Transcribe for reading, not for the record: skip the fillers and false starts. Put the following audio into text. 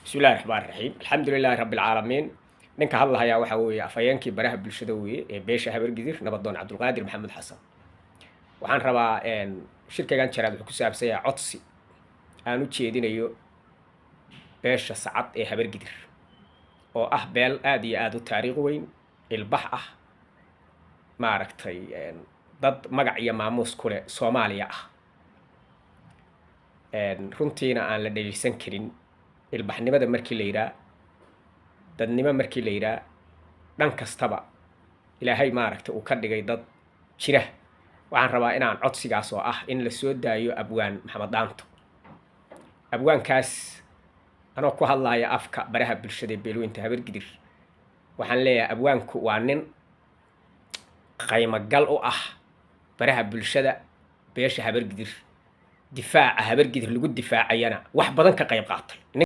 Bismillahi raxmaan raxiim, alxamdu lilaahi rabbi alcaalamiin. Ninka hadlahayaa waxaa weeye afhayeenkii baraha bulshada weeye ee beesha Habargidir, nabadoon Cabdulqaadir Maxamed Xasan. Waxaan rabaa, shirkaygan jaraad wuxuu ku saabsan yahay codsi aan u jeedinayo beesha Sacad ee Habargidir, oo ah beel aada iyo aada u taariikh weyn, ilbax ah, maaragtay, dad magac iyo maamuus ku leh Soomaaliya ah, runtiina aan la dhaliilsan karin. Ilbaxnimada markii la yidhaah, dadnimo markii la yidhaah, dhan kastaba Ilaahay maaragtay uu ka dhigay dad jira. Waxaan rabaa inaan codsigaas oo ah in la soo daayo abwaan Maxamed Dhaanto. Abwaankaas, anoo ku hadlaya afka baraha bulshada ee beelweynta Habargidir, waxaan leeyahay abwaanku waa nin qaymogal u ah baraha bulshada beesha Habargidir, difaaca Habargidir lagu difaacayana wax badan ka qayb qaatay.